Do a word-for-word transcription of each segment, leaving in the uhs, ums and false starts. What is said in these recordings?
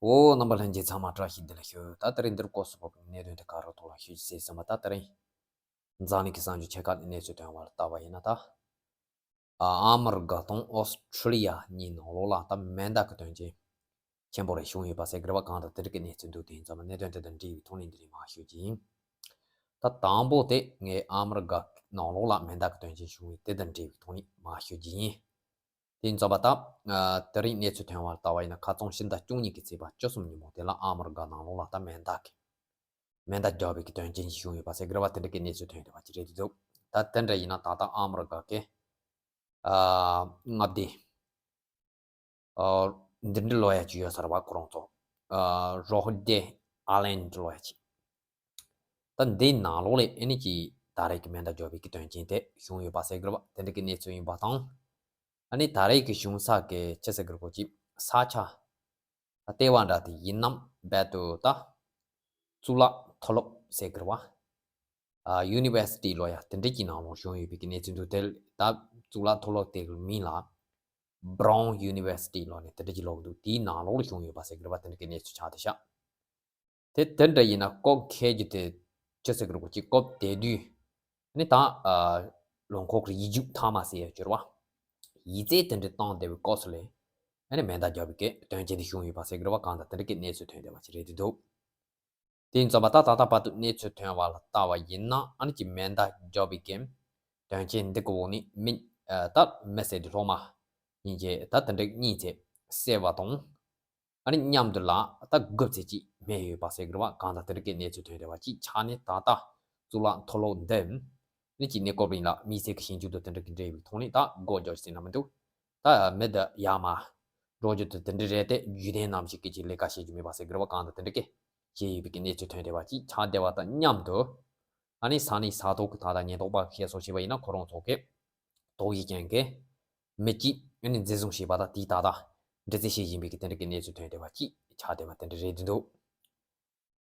འོ། རྣམ་པ་ལྷན་རྒྱས་ཚང་མ་བཀྲ་ཤིས་བདེ་ལེགས་ཞུ། ད་དེ་རིང་འདིར་སྐོར་སུ་བབས་པའི་གནད་དོན་དེ་ག་རུ་ཐོག་ལ་ཞུ་རྒྱུ་ཟེར་ཙམ་པ། ད་དེ་རིང་འཛམ་གླིང་གི་གསར་འགྱུར་ཆེ་ཁག་ནས་གནས་ཚུལ་ཐོན་པ་ལ་བལྟ་བ་ཡིན་ན། ད་ཨ་མི་རི་ཀ་དང་ཨོ་སི་ཁྲུ་ལི་ཡ་གཉིས་ནང་ལོགས་ལ་ད་མེ་མདའ་གི་དོན་རྐྱེན་ཆེན་པོ་རེ་བྱུང་ཡོད་པ་ཟེར་གི་རེད་པ། གང་ལྟར་དེ་རིང་གི་གནས་ཚུལ་འདུག་དེ་ཡིན་ཙང་གནད་དོན་དེ་དང་འབྲེལ་བའི་ཐོག་ནས་འདི་རིང་མར་ཞུ་རྒྱུ་ཡིན། ད་དང་པོ་དེ་ངས་ཨ་མི་རི་ཀ་ནང་ལོགས་ལ་མེ་མདའ་གི་དོན་རྐྱེན་བྱུང་བའི་དེ་དང་འབྲེལ་བའི་ཐོག་ནས་མར་ཞུ་རྒྱུ་ཡིན། དེ་ཡིན་ཙང་པ་ད་ཨ་དེ་རིང་གནས་ཚུལ་ཐོན་པ་ལ་བལྟ་བ་ཡིན་ན། ཁ་རྩང་ཕྱི་ཟླ་བཅུ་གཉིས་ཀྱི་ཚེས་པ་བཅུ་གསུམ་ཉིན་མོ་དེ་ལ་ཨ་མི་རི་ཀ་ནང་ལོགས་ལ་ད་མེ་མདའ་གི་མེ་མདའ་བརྒྱབ་པའི་གི་དོན་རྐྱེན་ཞིག་བྱུང་ཡོད་པ་ཟེར་གི་རེད་པ། དེ་འདྲ་གི་གནས་ཚུལ་ཐོན་བསྡད་པ་ཅིག་རེད་འདུག་ད་དེ་འདྲ་ཡིན་ན་ད་ལྟ་ཨ་མི་རི་ཀ་གི་ཨ་མངའ་སྡེ་ཨ་འདི་འདྲ་ལོ་ཡ་ཅིག་ཡོད་ས་རེད་པ། ཁོ་རང་ཚོ་ཨ་རོ་ཧི་ཇི་ཡ་ཨའི་ལེན་ཌི་ལོ་ཡ་ཅིག་ད་འདིའི་ནང་ལོགས་ལ་ཨ་ནི་ཅིག་ད་རེས་ཀྱི་མེ་མདའ་བརྒྱབ་པའི་གི་དོན་རྐྱེན་དེ་བྱུང་ཡོད་པ་ཟེར་གི་རེད་པ། དེ་འདྲ་གི་གནས་ཚུལ་ཡིན་པ་དང་། ཨ་ནི་ད་རེས་ཀྱི་བྱུང་ས་གི་ཅི་ཟེར་གི་རེད་གོ། ཅིག་ས་ཆ་ལྟེ་བ་འདྲ་དེ་ཡིན་ནམ། རྦད་དེ་ད་གཙུག་ལག་མཐོ་སློབ་ཟེར་གི་རེད་པ། ཨ་ཡུ་ནི་ཝར་སི་ཊི་ལོ་ཡ་དེ་འདྲ་གི་ནང་ལོགས་བྱུང་ཡོད་པའི་གི་གནས་ཚུལ་འདུག་དེ་ད་གཙུག་ལག་མཐོ་སློབ་དེ་གི་མིང་ལ་Brown University ལོ་ནས་དེ་འདྲ་གི་ལོག་འདུག་དེའི་ནང་ལོགས་ལ་བྱུང་ཡོད་པ་ཟེར་གི་རེད་པ། དེ་འདྲ་གི་གནས་ཚུལ་ཆགས་བསྡད་ཤག་དེ་དེ་འདྲ་ཡིན་ན་ཁོ་གི་ཁྱད་ཆོས་དེ་ཅི་ཟེར་གི་རེད་གོ། ཅིག་ཁོ་དེ་དུས་ནི་ད་ཨ་ལུང་ཁོག་གི་ཡིག་རྒྱུགས་མཐའ་མ་ཟེར་ཡ་ཅིག་ཡོད་རེད་པ། ཡིག་ཚད་དེ་འདྲ་བཏང་བསྡད་པའི་སྐབས་སུ་ལ་ཨ་ནི་མེ་མདའ་བརྒྱབ་པའི་གི་དོན་རྐྱེན་དེ་བྱུང་ཡོད་པ་ཟེར་གི་རེད་པ། གང་ལྟར་དེ་འདྲ་གི་གནས་ཚུལ་ཐོན་བསྡད་པ་ཅིག་རེད་འདུག་དེ་ཡིན་ཙང་པ་ད་ད་ལྟ་བར་དུ་གནས་ཚུལ་ཐོན་པ་ལ་བལྟ་བ་ཡིན་ན། ཨ་ནི་ཅིག་མེ་མདའ་བརྒྱབ་པའི་གི་དོན་རྐྱེན་འདི་གི་འོག་ནས་མི་ཨ་ད་མི་བསད་དེ་སློབ་མ་ཡིན་གྱི་ད་དེ་འདྲ་གཉིས་ཚེ་བསད་པ་དང་། ཨ་ནི་མཉམ་དུ་ལ་ད་དགུ་བཅུ་ཅིག་རྨས་ཡོད་པ་ཟེར་གི་རེད་པ། གང་ལྟར་དེ་འདྲ་གི་གནས་ཚུལ་ཐོན་བསྡད་པ་ཅིག་ཆགས་ནས། ད་ལྟ་གཙུག་ལག་མཐོ་སློབ་འདི་ནི་ཅིག་གནས་སྐབས་རིང་ལ་མི་ཚེ་གི་ཞིབ་འཇུག་དང་དེ་འདྲ་གི་འབྲེལ་བའི་ཐོག་ནས་ད་སྒོ་རྒྱག་ཟེར་ན་མི་འདུག་ད་མི་འདི་ཡར་མར་འགྲོ་རྒྱུ་དང་དེ་འདྲ་རེད་དེ། བརྒྱུད་ལྡན་ནང་བཞིན་གི་ཅིག་ལས་ཀ་བྱེད་རྒྱུ་མེད་པ་ཟེར་གི་རེད་པ། གང་ལྟར་དེ་འདྲ་གི་བྱས་ཡོད་པའི་གི་གནས་ཚུལ་ཐོན་བསྡད་པ་ཅིག་ཆགས་བསྡད་པ་དང་མཉམ་དུ། ཨ་ནི་ས་གནས་ས་ཐོག་གི་ད་ལྟ་ཉེན་རྟོག་པ་བཤད་སྲོལ་བྱས་པ་ཡིན་ན། ཁོ་རང་ཚོ་གི་དོགས་གཞི་ཅན་གི་མི་གཅིག་ཨ་ནི་འཛིན་བཟུང་བྱས་པ་དང་། དེའི་ད་ལྟ་འདྲི་རྩད་བྱེད་བཞིན་པའི་གི་དེ་འདྲ་གི་གནས་ཚུལ་ཐོན་བསྡད་པ་ཅིག་ཆགས་བསྡད་པ་དེ་འདྲ་རེད་འདུག་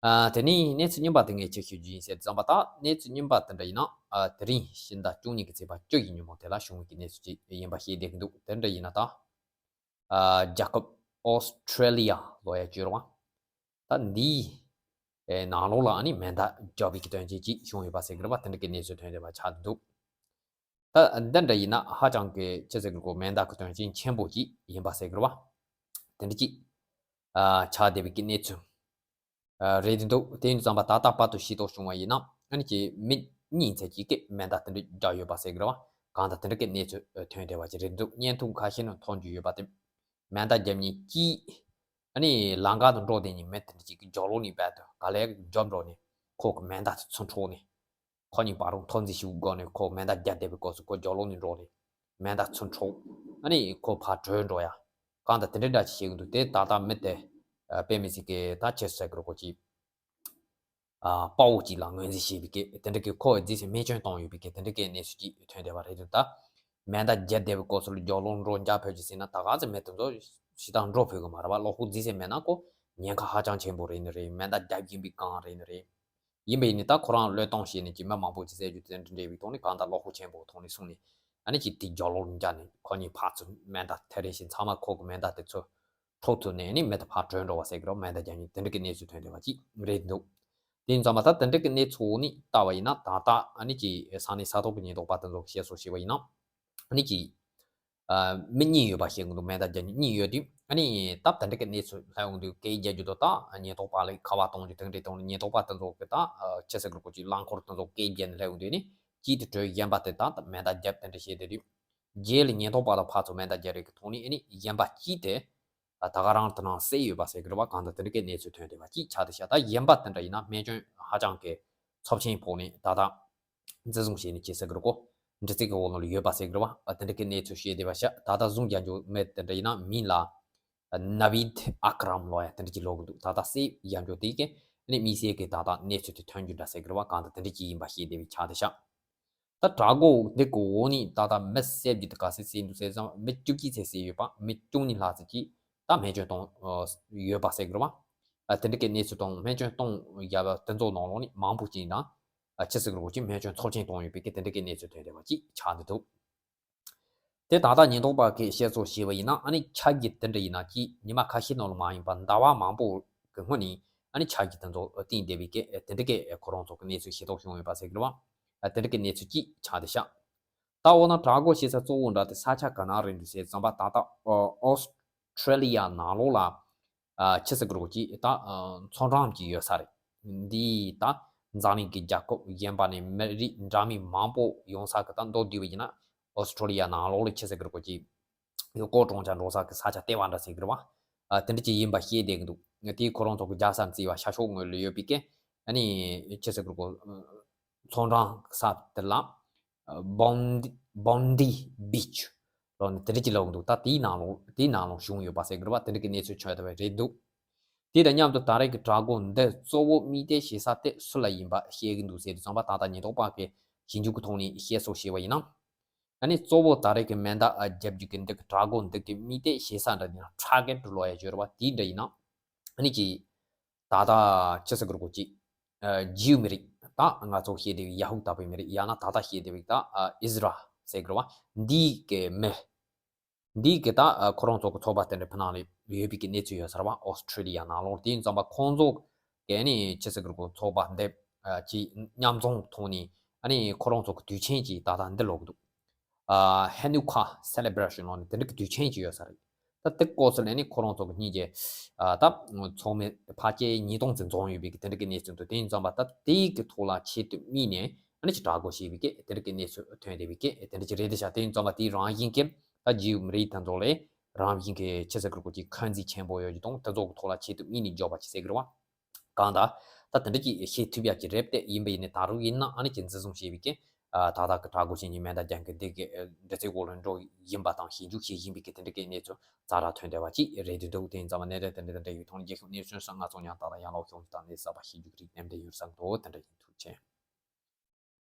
ཨ་དེ་ནས་གནས་ཚུལ་རྙིང་པ་དེ་ངས་ཅིག་ཞུ་རྒྱུ་ཡིན་ཟེར་ཙམ་པ། ད་གནས་ཚུལ་རྙིང་པ་དེ་འདྲ་ཡིན་ན། ཨ་དེ་རིང་ཕྱི་ཟླ་བཅུ་གཉིས་ཀྱི་ཚེས་པ་བཅུ་ཡི་ཉིན་མོ་དེ་ལ་བྱུང་བའི་གི་གནས་ཚུལ་ཅིག་ཡིན་པ་ཤེས་བསྡད་ཀྱི་འདུག་དེ་འདྲ་ཡིན་ན་ད་ཨ་རྒྱལ་ཁབ་ཨོ་སི་ཁྲུ་ལི་ཡ་ལོ་ཡ་ཅིག་ཡོད་རེད་པ། ད་འདིའི་ཨེ་ནང་ལོགས་ལ་ཨ་ནི་མེ་མདའ་བརྒྱབ་པའི་གི་དོན་རྐྱེན་ཅིག་བྱུང་ཡོད་པ་ཟེར་གི་རེད་པ། དེ་འདྲ་གི་གནས་ཚུལ་ཐོན་བསྡད་པ་ཆགས་འདུག་ད་འདི་འདྲ་ཡིན་ན་ཧ་ཅང་གི་ཅི་ཟེར་གི་རེད་གོ། མེ་མདའ་གི་དོན་རྐྱེན་ཆེན་པོ་ཅིག་ཡིན་པ་ཟེར་གི་རེད་པ། དེ་འདྲ་ཅིག་ཨ་ཆགས་བསྡད་པའི་གི་གནས་ཚུལ་ཨ་རེད་འདུག་དེ་ཡིན་ཙང་པ་ད་ལྟ་བར་དུ་ཤེས་རྟོགས་བྱུང་བ་ཡིན་ན། ཨ་ནི་ཅིག་མི་གཉིས་ཚེ་གཅིག་གི་མེ་མདའ་དེ་འདྲ་བརྒྱབ་ཡོད་པ་ཟེར་གི་རེད་པ། གང་ལྟར་དེ་འདྲ་གི་གནས་ཚུལ་ཐོན་བསྡད་པ་ཅིག་རེད་འདུག་བརྙན་ཐུང་ཁ་ཤས་ནང་མཐོང་རྒྱུ་ཡོད་པ་དེ། མེ་མདའ་བརྒྱབ་མཁན་གཅིག་ཨ་ནི་ལམ་ཁ་དུ་འགྲོ་བསྡད་མཁན་མི་དེ་འདྲ་ཅིག་གི་རྒྱབ་ལོགས་ནས་རྦད་དེ་ག་ལེར་རྒྱབ་འགྲོ་ནས་ཁོ་གི་མེ་མདའ་དེ་ཚུར་འཕྲོག་ནས། ཁོ་གཉིས་བར་རུ་འཐབ་འཛིང་བྱེད་དགོས་ནས་ཁོ་མེ་མདའ་བརྒྱབ་བསྡད་པའི་སྐབས་སུ་ཁོ་རྒྱབ་ལོགས་ནས་འགྲོ་ནས་མེ་མདའ་ཚུར་འཕྲོག་ཨ་ནི་ཁོ་ཕར་བྲོས་འགྲོ་ཡ། གང་ལྟར་དེ་འདྲ་འདྲ་ཅིག་བྱེད་ཀྱི་འདུག་དེ་ད་ལྟ་མི་དེ་ཨ་དཔེ་མི་སྲིད་ཀི་ད་ཅི་ཟེར་གི་རེད་གོ། ཅིག་ཨ་དཔའ་བོ་གཅིག་ལ་ངོས་འཛིན་བྱེད་པའི་གི་དེ་འདྲ་གི་ཁོ་རྫིས་སེ་རྨས་སྐྱོན་བཏང་ཡོད་པའི་གི་དེ་འདྲ་གི་གནས་ཚུལ་ཅིག་ཐོན་བསྡད་པ་རེད་འདུག་ད་མེ་མདའ་བརྒྱབ་བསྡད་པའི་སྐབས་སུ་ལ་རྒྱབ་ལོགས་འགྲོ་འཇགས་ཕོད་ཀྱི་ཟེར་ན། ད་ག་ཚོད་མི་དེ་ཚོ་ཞེ་དྲག་འགྲོ་ཕོད་གི་མ་རེད་པ། གློ་ཁོག་རྫིས་སེ་མེད་ན་ཁོ་ཉེན་ཁ་ཧ་ཅང་ཆེན་པོ་རེད་ནི་རེད། མེ་མདའ་བརྒྱབ་ཀྱིན་པའི་སྒང་རེད་ནི་རེད། ཡིན་པ་ཡིན་ནི་ད་ཁོ་རང་བློས་གཏོང་བྱས་ནས་ཅིག་མི་མང་པོ་ཅིག་བསད་རྒྱུ་དེ་འདྲ་འདྲ་བའི་ཐོག་ནས་གང་ལྟར་གློ་ཁོག་ཆེན་པོ་ཐོག་ནས་སོང་ནས། ཨ་ནི་ཅིག་དེ་རྒྱབ་ལོགས་འཇགས་ནས་ཁོ་གཉིས་ཕར་ཚུར་མེ་མདའ་ཐེ་རེ་བཞིན་ཚང་མ་ཁོ་གི་མེ་མདའ་དེ་ཚོ་འཕྲོག་ཐུབ་ནས་ཨ་ནི་མེ་མདའ་ཕར་བྲོས་འགྲོ་བ་ཟེར་གི་རེད། མེ་མདའ་རྒྱག་མཁན་དེ་འདྲ་གི་གནས་ཚུལ་ཐོན་བསྡད་པ་ཅིག་རེད་འདུག་དེ་ཡིན་ཙང་མ་ད་དེ་འདྲ་གི་གནས་ཚུལ་འོག་ནས་བལྟ་བ་ཡིན་ན། ད་ལྟ་ཨ་ནི་ཅིག་ས་གནས་ས་ཐོག་གི་ཉེན་རྟོག་པ་དེ་ཚོ་གི་བཤད་སྲོལ་བྱས་པ་ཡིན་ན། ཨ་ནི་ཅིག་ཨ་མི་གཉིས་ཡོད་པ་བཤད་གི་འདུག་མེ་མདའ་རྒྱག་མཁན་གཉིས་ཡོད་དུས། ཨ་ནི་སྟབས་དེ་འདྲ་གི་གནས་ཚུལ་སླེབས་འོང་དུས་སྐད་རྒྱག་རྒྱུ་དང་། ད་ཉེན་རྟོག་པ་ལ་ཁ་པར་གཏོང་རྒྱུ་དེ་འདྲ་གཏོང་ནས་ཉེན་རྟོག་པ་དེ་ཚོ་གི་ད་ཨ་ཅི་ཟེར་གི་རེད་གོ། ཅིག་རླངས་འཁོར་དེ་ཚོ་སྐད་རྒྱག་ནས་སླེབས་འོང་དུས་ནི། གཅིག་དེ་བྲོས། གཞན་པ་དེ་ད་མེ་མདའ་བརྒྱབ་དེ་འདྲ་བྱས་བསྡད་དུས། རྗེས་ལ་ཉེན་རྟོག་པ་དང་ཕར་ཚུར་མེ་མདའ་རྒྱག་རེས་ཀྱི་ཐོག་ནས་ཨ་ནི་གཞན་པ་གཅིག་དེ་ད་ག་རང་དེ་ནང་བསད་ཡོད་པ་ཟེར་གི་རེད་པ། གང་ལྟར་དེ་འདྲ་གི་གནས་ཚུལ་ཐོན་བསྡད་པ་ཅིག་ཆགས་བསྡད་ཤག་ད་གཞན་པ་དེ་འདྲ་ཡིན་ན་རྨས་སྐྱོན་ཧ་ཅང་གི་ཚབས་ཆེན་ཕོག་ནས་ད་ལྟ་འཛིན་བཟུང་བྱས་ནས་ཅི་ཟེར་གི་རེད་གོ། འདྲི་རྩད་ཀྱི་འོག་ནང་ལ་ཡོད་པ་ཟེར་གི་རེད་པ། ཨ་དེ་འདྲ་གི་གནས་ཚུལ་བཤད་བསྡད་པ་ཤག་ད་ལྟ་བཟུང་རྒྱག་རྒྱུ་མི་དེ་འདྲ་ཡིན་ན་མིང་ལ་ནཱ་བིད་ཨ་ཀ་རམ་ལོ་ཡ་དེ་འདྲ་ཅིག་ལབ་གི་འདུག་ད་ལྟ་བསད་རྒྱག་རྒྱུ་དེ་གི་ཨ་ནི་དམིགས་བསལ་གྱི་ད་ལྟ་གནས་ཚུལ་དེ་ཐོན་རྒྱུ་འདྲ་ཟེར་གི་རེད་པ། གང་ལྟར་དེ་འདྲ་ཅིག་ཡིན་པ་ཤེས་བསྡད་པ་ཆགས་བསྡད་ཤག་ད་དྲ་འགོ་འདི་གི་འོག་ནས་ད་ལྟ་མི་བསད་རྒྱུ་དེ་ག་ཚད་བསད་འདུག་ཟེར་ཙང་། མི་བཅུ་གཅིག་ཚད་བསད་ཡོད་པ། མི་བཅུ་གཉིས་ལྷག་ཙམ་ཅིག་ད་རྨས་སྐྱོན་བཏང་ཡོད་པ་ཟེར་གི་རེད་པ། ཨ་དེ་འདྲ་གི་གནས་ཚུལ་དང་། རྨས་སྐྱོན་བཏང་ཡོད་པ་དེ་ཚོ་ནང་ལོགས་ནས་མང་པོ་ཅིག་ཡིན་ན་ཨ་ཅི་ཟེར་གི་རེད་གོ། ཅིག་རྨས་སྐྱོན་ཚབས་ཆེན་བཏང་ཡོད་པའི་གི་དེ་འདྲ་གི་གནས་ཚུལ་ཐོན་བསྡད་པ་ཅིག་ཆགས་བསྡད་འདུག་དེ་ད་ལྟ་ཉེན་རྟོག་པ་གིས་བཤད་སྲོལ་བྱས་པ་ཡིན་ན། ཨ་ནི་ཆ་རྒྱུས་དེ་འདྲ་ཡིན་ན་ཅིག་ཉི་མ་ཁ་ཤས་ནང་ལ་མ་ཡིན་པར་ཟླ་བ་མང་པོ་གི་སྔོན་ནས་ཨ་ནི་ཆ་རྒྱུས་དེ་ཚོ་བཏིང་བསྡད་པའི་གི་དེ་འདྲ་གི་ཁོ་རང་ཚོ་གི་གནས་ཚུལ་ཤེས་རྟོགས་བྱུང་ཡོད་པ་ཟེར་གི་རེད་བ། དེ་འདྲ་གི་གནས་ཚུལ་ཅིག་ཆགས་བསྡད་ཤག་ད་འོ་ན་དྲག་རྒོལ་བྱེད་ས་གཙོ་བོ་འདྲ་དེ་ས་ཆ་ག་ན་རེད་འདུག་ཟེར་ཙམ་པ། ད་ལྟ་ཨོ་སི་ཁྲེ་ལི་ཡ་ནང་ལོགས་ལ་ཨ་ཆི་ཟེར་གི་རེད་གོ་ཅིག་ད་ཨ་མཚོ་འགྲམ་ཅིག་ཡོད་ས་རེད། འདི་ད་འཛམ་གླིང་གི་རྒྱལ་ཁབ་གཞན་པ་ནས་མི་རིགས་འདྲ་མིན་མང་པོ་ཡོང་ས་གི་ད་མདོར་བསྡུས་པ་ཡིན་ན་ཨོ་སི་ཁྲེ་ལི་ཡ་ནང་ལོགས་ལ་ཆི་ཟེར་གི་རེད་གོ་ཅིག་ཡུལ་སྐོར་སྦྱོང་བརྡར་འགྲོ་ས་གི་ས་ཆ་ལྟེ་བ་འདྲ་ཟེར་གི་རེད་བ། ཨ་དེ་འདྲ་ཅིག་ཡིན་པ་ཤེས་བསྡད་གི་འདུག་དེའི་ཁོ་རང་ཚོ་གི་རྒྱལ་ས་བརྩིས་པ་ཤར་ཕྱོགས་ངོས་ལ་ཡོད་པའི་གི་ཨ་ནི་ཆི་ཟེར་གི་རེད་གོ་མཚོ་འགྲམ་ས་དེ་ལ་བོན་བོན་ཌི་བིཆ་ལོ་ནི་དེ་འདྲ་ཅིག་ལབ་འདུག་ད་དེའི་ནང་ལོགས་དེའི་ནང་ལོགས་བྱུང་ཡོད་པ་ཟེར་གི་རེད་བ། དེ་འདྲ་གི་གནས་ཚུལ་ཆགས་བསྡད་པ་རེད་འདུག་དེ་དང་མཉམ་དུ་ད་རེས་ཀྱི་དྲག་རྒོལ་འདི་གཙོ་བོ་དམིགས་གཏད་བྱེད་ས་དེ་སུ་ལ་ཡིན་པ་བཤད་གི་འདུག་ཟེར་དུས་ཙམ་པ། ད་ལྟ་ཉེན་རྟོག་པ་གི་ཞིབ་འཇུག་གི་ཐོག་ནས་བཤད་སྲོལ་བྱས་པ་ཡིན་ན། ཨ་ནི་གཙོ་བོ་ད་རེས་ཀྱི་མེ་མདའ་རྒྱབ་རྒྱུ་གི་འདི་གི་དྲག་རྒོལ་འདི་གི་དམིགས་གཏད་བྱེད་ས་འདྲ་ཡིན་ན། ཊར་གེཊ་ལབ་ཡ་ཡོད་རེད་བ། དེ་འདྲ་ཡིན་ན་ཨ་ནི་ཅིག་ད་ལྟ་ཆི་ཟེར་གི་རེད་གོ་ཅིག་ཨ་ཇིའུ་མི་རིགས། ད་ང་ཚོ་བཤད་བསྡད་པའི་ཡ་ཧུ་དཱ་པའི་མི་རིགས། ཡང་ན་ད་ལྟ་བཤད་བསྡད་པའི་ད་ཨ་ཨིས་ར་ཟེར་གི་རེད་བ། འདི་གི་མི་འདི་གི་ད་ཨ་ཁོ་རང་ཚོ་གི་ཚོགས་པ་དེ་འདྲ་ཕུ་ནང་ལ་ཡོད་པའི་གི་གནས་ཚུལ་ཡོད་ས་རེད་བ། ཨོ་སི་ཁྲི་ལི་ཡ་ནང་ལོགས། དེ་ཡིན་ཙམ་པ་ཁོང་ཚོ་གི་ཨ་ནི་ཆི་ཟེར་གི་རེད་གོ་ཚོགས་པ་འདི་ཨ་ཅིག་མཉམ་འཛོམས་ཐོག་ནས་ཨ་ནི་ཁོ་རང་ཚོ་གི་དུས་ཆེན་ཅིག་ད་ལྟ་འདི་ལོག་གི་འདུག་ཨ་ཧ་ནུ་ཁ་སེ་ལེ་བྷ་རེ་ཤན་ལོ་ནི་དེ་འདྲ་གི་དུས་ཆེན་ཅིག་ཡོད་ས་རེད། ད་དེ་སྐོར་སུ་ལ་ནི་ཁོ་རང་ཚོ་གི་གཉིས་ཀྱི་ཨ་ད་ཚོགས་མི་ཕལ་ཆེར་ཉིས་སྟོང་ཙམ་འཛོམས་ཡོད་པའི་གི་དེ་འདྲ་གི་གནས་ཚུལ་འདུག་དེ་ཡིན་ཙམ་པ་ད་དེའི་གི་ཐོག་ལ་ཆེད་དུ་དམིགས་ནས་ཨ་ནི་ཅིག་དྲག་རྒོལ་བྱས་པའི་གི་དེ་འདྲ་གི་གནས་ཚུལ་ཐོན་བསྡད་པའི་གི་དེ་འདྲ་ཅིག་རེད་དེ་ཤག་དེ་ཡིན་ཙམ་པ་དེའི་རང་བཞིན་གི་ད་ཇིའུ་མི་རིགས་དེ་ཚོ་ལ་རང་བཞིན་གི་ཆི་ཟེར་གི་རེད་གོ་ཅིག་འཁོན་འཛིན་ཆེན་པོ་ཡོད་རྒྱུ་དང་། དེ་ཚོ་གི་ཐོག་ལ་ཆེད་དུ་དམིགས་ནས་འཇོག་པ་ཅིག་ཟེར་གི་རེད་བ། གང་ལྟར་ད་དེ་འདྲ་ཅིག་བཤད་ཐུབ་ཡག་ཅིག་རེད་དེ། ཡིན་པ་ཡིན་ནའི་ད་རུང་ཡིན་ན་ཨ་ནི་ཅིག་འཛིན་བཟུང་བྱས་པའི་གི་ཨ་ད་ལྟ་གི་དྲག་རྒོལ་བྱེད་མཁན་མེ་མདའ་རྒྱག་མཁན་འདི་གི་ཨ་འདྲི་རྩད་སྐོར་ལ་འགྲོ་ཡིན་པ་དང་། ཞིབ་འཇུག་བྱེད་བཞིན་པའི་གི་དེ་འདྲ་གི་གནས་ཚུལ་ཛ་དྲག་ཐོན་བསྡད་པ་ཅིག་རེད་འདུག་དེ་ཡིན་ཙང་མ་གནས་རེད། དེ་འདྲ་དེ་འདྲ་ཡོད་ཐོག་ནས་རྒྱལ་ཁབ་གནས་ཚུལ་སོགས་ང་ཚོ་ཉང་ཏག་ཏག་ཡང་ལོག་ཤོང་དང་ནས་གསར་པ་ཞིབ་འཇུག་རིག་གནས་འདྲ་ཡོད་བསམ་འདུག་དེ་འདྲ་ཡིན།